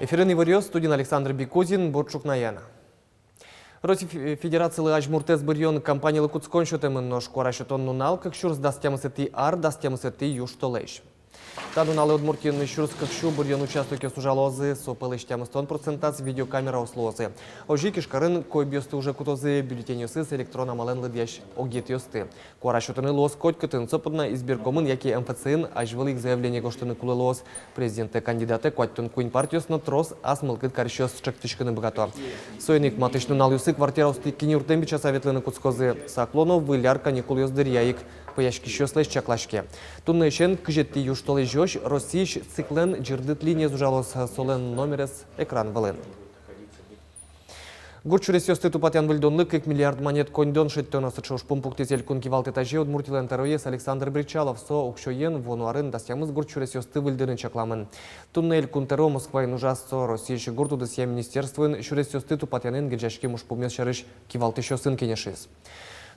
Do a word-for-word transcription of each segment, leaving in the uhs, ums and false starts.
Эфирын иворъёс, студиын Александр Бекузин, бур ӵукнаен. Россия Фе-, Федерацилы азьмуртэз быръён кампанилы кутскон сётэмын, нош куара сётон нунал кык сюрс дас тямысэтӥ ар дас тямысэтӥ южтолэзь. Та нуналэ Удмуртиын сюрс кык сю быръён участокъёс ужалозы, со пӧлысь тямыстон процентаз видеокамераос луозы. Озьы ик Ижкарын койбъёсты уже кутозы, бюллетеньёсыз электрон амалэн лыдъясь огетъёсты. Куара сётыны луоз котькытын, со понна избиркомын яке МФЦ-ын азьвыл ик заявление гожтыны кулэ луоз. Президентэ кандидатэ куатьтон куинь партиос но трос ас мылкыд карисьёс ӵектӥськыны быгато. Соин ик матысь нуналъёсы квартираосты киньыртэм бичаса ветлыны кутскозы. Сак луоно выль ар каникулъёс дыръя ик, пӧяськисьёслэсь чаклаське. Туннэысен кызетӥ южтолэзёзь Россиысь циклэн ӟырдыт линиез ужалоз, солэн номерез экран вылын. Гурт сюресъёсты тупатъян-выльдонлы кык миллиард манет коньдон шедьтоно. Сыӵе ужпум пуктӥз Элькун кивалтэт азе Удмуртилэн тӧроез Александр Бречалов. Со уксёен вуоно арын дас тямыс гурт сюресъёсты выльдыны чакламын. Туннэ Элькун тӧро Москваын ужаз. Со Россиысь гурт удысъя министерствоын сюресъёсты тупатъянэн герӟаськем ужпумъёс сярысь кивалтӥсьёсын кенешиз.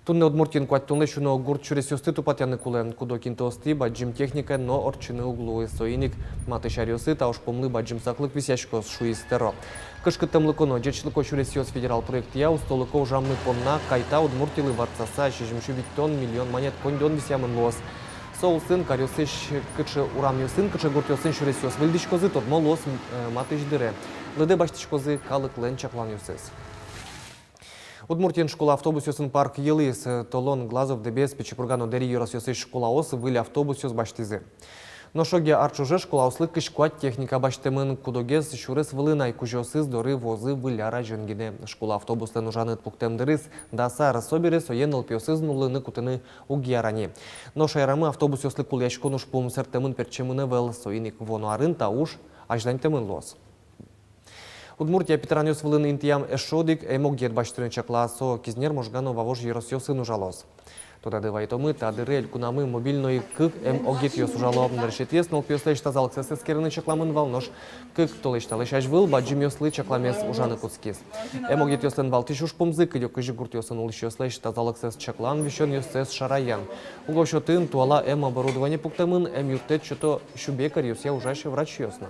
Туннэ Удмуртиын куатьтонлэсь уно гурт сюресъёсты тупатъяны кулэ. Куд-ог интыосты бадӟым техникаен но ортчыны уг луы. Соин ик матысь аръёсы та ужпумлы бадӟым саклык висъяськоз, шуиз тӧро. Кышкыттэмлыко но ӟечлыко сюресъёс федерал проектъя устолыко ужаммы понна кайта Удмуртилы ватсаса сизьым сю витьтон миллион манет коньдон висъямын луоз. Со улсын каръёсысь кыӵе урамъёсын, кыӵе гуртъёсын сюресъёс выльдӥськозы, тодмо луоз, э, матысь дыре. Лыдэ басьтӥськозы калыклэн чакланъёсыз. Удмуртиын школа автобусъёсын парк йылӥз. Толон, Глазов, Дэбес, Пичи Пурга но Дэри ёросъёсысь школаос выль автобусъёс басьтӥзы. Нош огъя ар ӵоже школаослы кызь куать техника басьтэмын. Куд-огез сюрес вылын ай, кузёосыз доры вуозы выль ар азьын гинэ. Школа автобуслэн ужаны пуктэм дырыз дас ар. Собере сое нылпиосыз нуллыны кутыны уг яра ни. Но шаерамы автобусъёслы кулэяськон ужпум сэрттэмын-пертчемын ӧвӧл. Соин ик вуоно арын та уж азьланьтэмын луоз. Удмуртия питранъёс вылын интыям эшшо одӥг эм огет басьтыны чакла. Со Кизнер, Можга но Вавож ёросъёсын ужалоз. Тодады вайытомы, та дыре элькунамы мобильной кык эм огетъёс ужало. Нырысетӥез нылпиослэсь тазалыксэс эскерыны чакламын вал, нош кык толэзь талэсь азьвыл бадӟымъёслы чакламез ужаны кутскиз. Эм огетъёслэн валтӥсь ужпумзы — кыдёкысь гуртъёсын улӥсьёслэсь тазалыксэс чаклан, висёнъёссэс шараян. Уго сётын туала эм оборудование пуктэмын, эм юрттэт сёто сюбег каръёсъя ужась врачъёс но.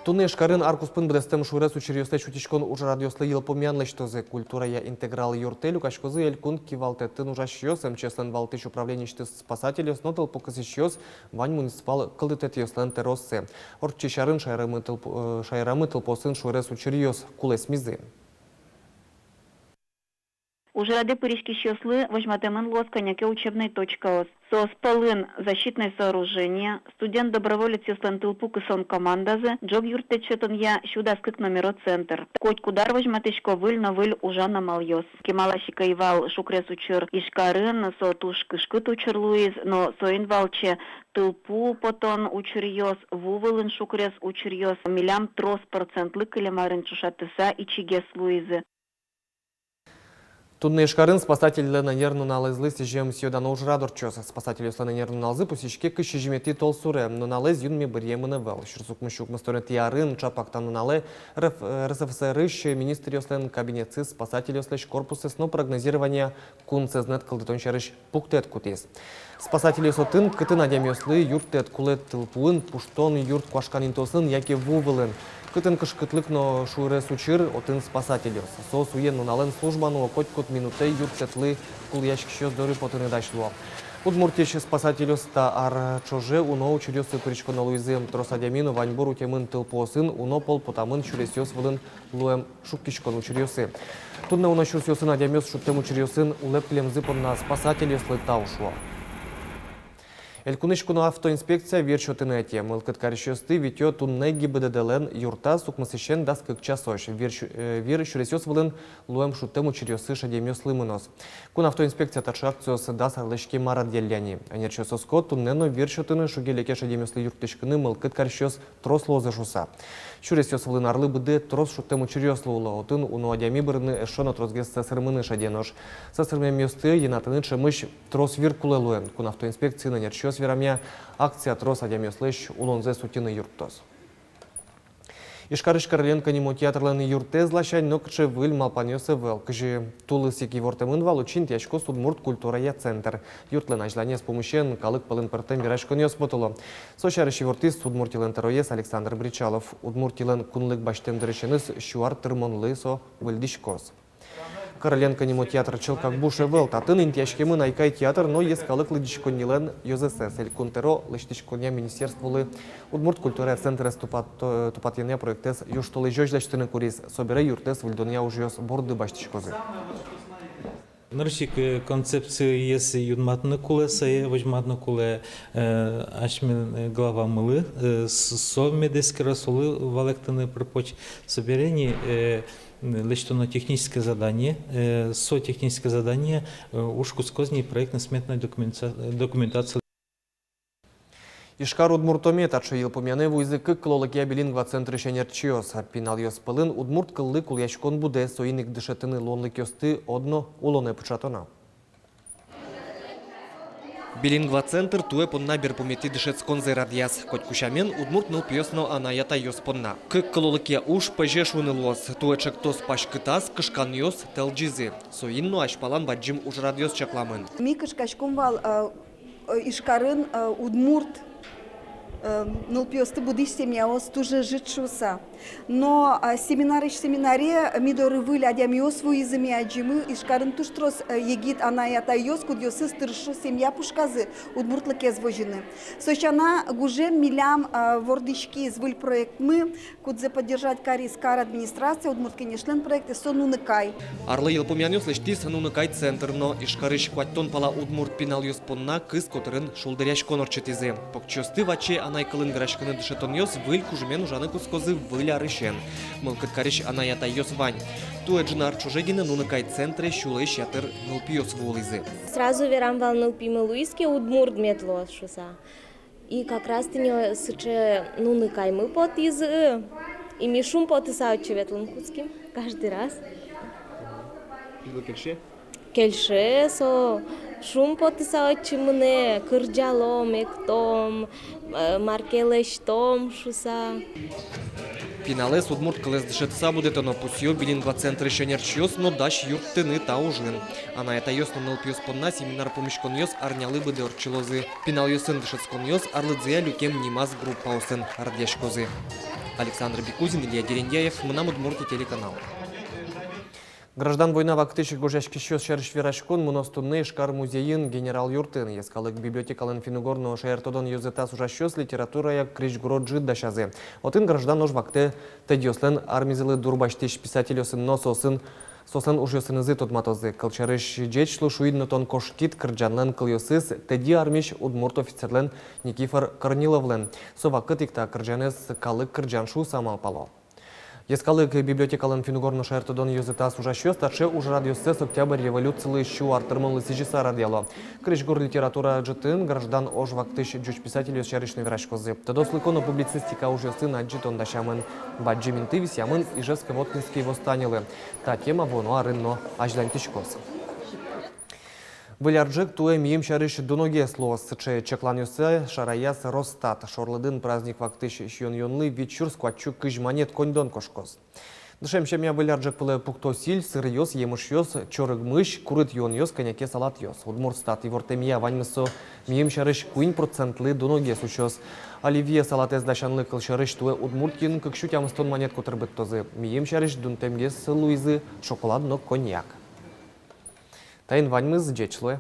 Туннэ Ижкарын ар куспын быдэстэм шуэрес учыръёслэсь утиськон ужрадъёслы йылпумъян лэсьтозы. Культурая «Интеграл» юртэ люкаськозы элькун кивалтэтын ужасьёс, МЧС-лэн валтӥсь управлениысьтыз спасательёс но тылпу кысӥсьёс, вань муниципал кылдытэтъёслэн тӧрооссы. Ортчись арын шаерамы тылпу-, э, шаерамы тылпуосын шуэрес учыръёс кулэсмизы. Ужраде пыриськисьёслы возьматэмын луоз кӧня ке учебной точкаос. Соос пӧлын защитной сооружение, студент-доброволецъёслэн тылпу кысон командазы, ӝог юрттэт сётонъя сю дас кык номеро центр. Котькуд ар возьматӥсько выль но выль ужан амалъёс. Кемалась ик ӧй вал шукрес учыр Ижкарын, со туж кышкыт учыр луиз, но соин валче тылпу потон учыръёс, ву вылын шукрес учыръёс милям трос процентлы кылем арын ӵошатыса ичигес луизы. Туннэ Ижкарын спасательлэн ӧнер нуналэзлы сӥзем сӥё-дано ужрад ортчоз. Спасательёслэн ӧнер нуналзы пусйиське кызь сизьыметӥ толсуре. Нуналэз юнме быръемын ӧвӧл. Сюрс укмыс сю укмыстонэтӥ арын ӵапак та нуналэ РФ, э, РСФСР-ысь министръёслэн кабинетсы спасательёслэсь корпуссэс но прогнозирования кун сэзнэт кылдытон сярысь пуктэт кутӥз. Спасательёс отын, кытын адямиослы юрттэт кулэ: тылпуын, пуштон юрт куашкан интыосын яке ву вылын. Кытын кышкытлык но шуэрес учыр, отын спасательёс. Соос уен-нуналэн служба нуо, котькуд минутэ юрттэтлы кулэяськисьёс доры потыны дась луо. Удмуртиысь спасательёс та ар ӵоже уно учыръёсы пыриськоно луизы. Трос адями но ваньбур утемын тылпуосын, уно пол потамын сюресъёс вылын луэм шуккиськон учыръёсы. Туннэ уно сюрсъёсын адямиос шудтэм учыръёсын улэп кылемзы понна спасательёслы тау шуо. Элькунысь кун автоинспекция вир сётыны ӧте. Мылкыд карисьёсты витё туннэ ГИБДД-лэн юртаз укмысысен дас кык часозь. Вир сю-, э, вир сюресъёс вылын луэм шудтэм учыръёсы шедемъёслы мыноз. Кун автоинспекция таӵе акциос дас арлэсь кема радъялля ни. Ӧнерчиос оско, туннэ но вир сётыны, шуге-леке шедемъёслы юрттӥськыны мылкыд карисьёс трос луозы шуыса. Сюресъёс вылын арлы быдэ трос шудтэм учыръёс луыло. Отын уно адями бырыны эшшо но тросгес сӧсырмыны шедё, нош сӧсырмемъёсты йӧнатыны ӵемысь трос вир кулэ луэ. Кун автоинспекциын ӧнерчиос верамъя, акция трос адямиослэсь улонзэс утьыны юрттоз. Ижкарысь Короленко нимо театрлэн юртэз ласянь нокыӵе выль малпанъёс ӧвӧл. Кызьы тулыс ик ивортэмын вал, отчы интыяськоз удмурт культурая центр. Юртлэн азьланез пумысен калык пӧлын пӧртэм вераськонъёс потыло. Со сярысь ивортӥз Удмуртилэн тӧроез Александр Бречалов. Удмуртилэн кунлык басьтэм дырысеныз сю ар тырмонлы со выльдӥськоз. Короленко нимо театр чылкак буш ӧвӧл. Татын интыяськемын «Айкай» театр но йӧскалык лыдӟиськоннилэн ёзэсэз. Элькун тӧро лэсьтӥськонъя министерстволы удмурт культурая центрез тупат-, э, тупатъянъя проектэз южтолэзёзь лэсьтыны куриз. Собере юртэз выльдонъя ужъёс борды басьтӥськозы. Нырысь ик, э, концепциез юнматыны кулэ, сое возьматыны кулэ, э, асьме, э, главамылы, э, с-, со мед эскеро, солы валэктыны пыр-поч. Собере ни, э, лэсьтоно техническое задание, э, со техническое задание, э, уж кутскоз ни проектно-сметной документа-, документация. Ижкар удмуртоме таӵе йылпумъянэ вуизы кык кылолыкъя билингва центрысь ӧнерчиос. Пиналъёс пӧлын удмурт кыллы кулэяськон будэ, соин ик дышетыны луонлыкъёсты одно улонэ пыӵатоно. Билингва центр туэ понна берпуметӥ дышетсконзэ радъяз. Котьку сямен, удмурт нылпиос но анай-атайёс понна. Кык кылолыкъя уж, пӧзе шуыны луоз, туэ ӵектос паськытаз, кышканъёс тӧлӟизы. Соин но азьпалан бадӟым ужрадъёс чакламын. Ми кышкаськом вал, э, э, Ижкарын, э, удмурт, э, нылпиосты будӥсь семьяос туж ӧжыт шуыса. Но, а, семинарысь семинаре ми доры выль адямиос вуизы, ми адӟимы, Ижкарын туж трос, э, егит анай-атайёс, кудъёсыз тыршо семья пушказы удмуртлыкез возьыны. Со сяна гужем милям, а, вордӥськиз выль проектмы, кудзэ поддержать кариз кар администрация, Удмурт Кенешлэн проектэз, со «Нуныкай». Арлы йылпумъянъёс лэсьтӥз «Нуныкай» центр но. Ижкарысь куатьтон пала удмурт пиналъёс понна кыз котырын шулдыръяськон ортчытӥзы. Покчиосты ваче анай кылын вераськыны дышетонъёс выль кужымен ужаны кутскозы выль арысен. Мылкыд карись анай-атайёс вань. Туэ ӝыны ар ӵоже гинэ «Нуныкай» центре сюлэсь ятыр нылпиос вуылӥзы. Сразу верам вал, нылпимы луиз ке, удмурт мед луоз шуыса. И как раз тӥни сыӵе «Нуныкаймы» потӥз, и ми шумпотыса отчы ветлыны кутским каждый раз. Тӥледлы кельше? Кельше со, шумпотыса отчы мынэ, кырӟалом, эктом, э, мар ке лэсьтом шуыса. Пиналэз удмурт кылэз дышетыса будэтоно, пусъё билингва центрысь ӧнерчиос, но дась юрттыны та ужын. Анай-атайёс но нылпиос понна семинар-пумиськонъёс арнялы быдэ ортчылозы. Пиналъёсын дышетсконъёс арлыдзыя люкем нимаз группаосын радъяськозы. Александр Бекузин, Илья Дерендяев, «Мынам Удмуртие» телеканал. Граждан война вакытысь гожъяськисьёс сярысь вераськон мыноз туннэ Ижкар музейын, Генерал юртын. Йӧскалык библиотекалэн финн-угор но шаертодон ёзэтаз ужасьёс литературая крезьгуро ӝыт дасязы. Отын граждан ож вакытэ тӧдьыослэн армизылы дурбасьтӥсь писательёсын но соосын, соослэн ужъёсынызы тодматозы. Кылсярысь, «Ӟеч лу, шуид но тон кошкид» кырӟанлэн кылъёсыз тӧдьы армись удмурт офицерлэн Никифор Корниловлэн. Со вакытэ ик та кырӟанэз калык кырӟан шуыса малпало. Йӧскалык библиотекалэн финн-угор но шаертодон ёзэтаз ужасьёс таӵе ужрадъёссэс Октябрь революцилы сю ар тырмонлы сӥзьыса радъяло. Крезьгур литература ӝытын граждан ож вакытысь ӟуч писательёс сярысь но вераськозы. Тодослыко но публицистика ужъёсын адӟытон дасямын. Бадӟым инты висъямын Ижевско-Воткинский восстанилы. Та тема вуоно арын но азьланьтӥськоз. Выль ар ӝӧк туэ мийым сярысь дуногес луоз. Сыӵе чакланъёссэ шараяз Росстат. Шорлыдын праздник вакытысь сиён-юонлы вить сюрс куать сю кызь манет коньдон кошкоз. Дышем семья Выль ар ӝӧк вылэ пукто сӥль, сыръёс, емышъёс, чорыг мысь, курыт юонъёс, кӧня ке салатъёс. Удмуртстат ивортэмъя, ваньмыз со мийым сярысь куинь процентлы дуногес усёз. Оливье салатэз дасянлы, кылсярысь, туэ Удмуртиын кык сю тямыстон манет котыр быдтозы. Мийым сярысь дунтэмгес луизы шоколад но коньяк. Таин ваньмыз, ӟеч луэ.